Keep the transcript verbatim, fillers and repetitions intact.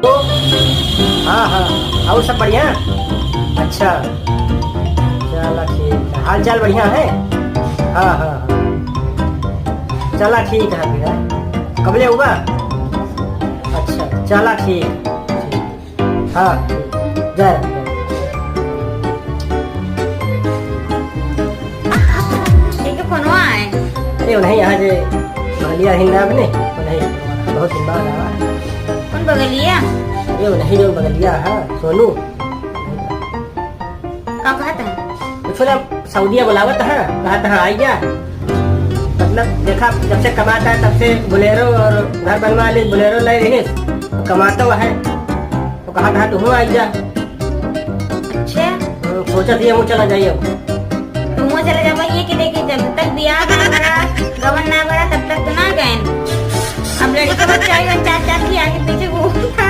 तो हाँ, हाँ, और सब बढ़िया? अच्छा, चला ठीक है। हाल चाल बढ़िया है? हाँ, हाँ, हाँ। चला ठीक है फिर, हैं? कबले हुआ? अच्छा, चला ठीक, ठीक। हाँ, ठीक। जय राम, जय राम। ठीक है, फोनवा आए। अरे, उन्हें यहाँ जे बगलिया हिंदा बने, उन्हें बहुत दिन बाद आवा। कौन बगलिया? अरे, उन्हें जो बगलिया है, सोनू। का कहत है? कुछ ना, सऊदिया बुलावत है, कहत है, आई जा। मतलब, देखा, जब से कमाता है, तब से बोलेरो और घर बनवा ले, बोलेरो ले रही, कमाता हुआ है। तो कहा था, "तुहूँ आई जा।" अच्छा। हम्म, सोचत ही हमहूँ चला जाई अब। तुहूँ चला जाबा, ये कि देखी, जब तक बियाह ना भरा, गवन ना भरा, तब तक तो ना गए। अब लड़का बच्चा आएगा, चार चार की आगे पीछे घूमता।